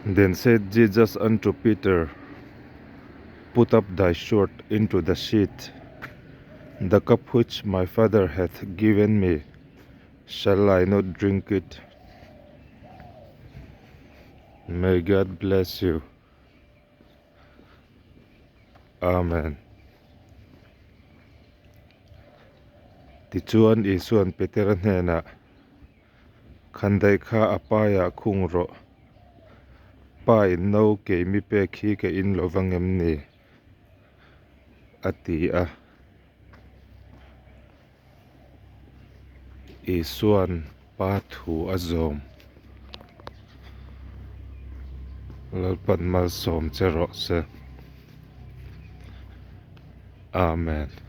Then said Jesus unto Peter, Put up thy sword into the sheath. The cup which my Father hath given me, shall I not drink it? May God bless you. Amen. Tichuan Isuan Petera hnenah, Khandaih kha a paiah khung rawh. Pa in no kei mi pek hi ka in lo vang em ni? a ti a. Isuan Pa thu a zawm. Lalpan malsawm che rawh se. Amen.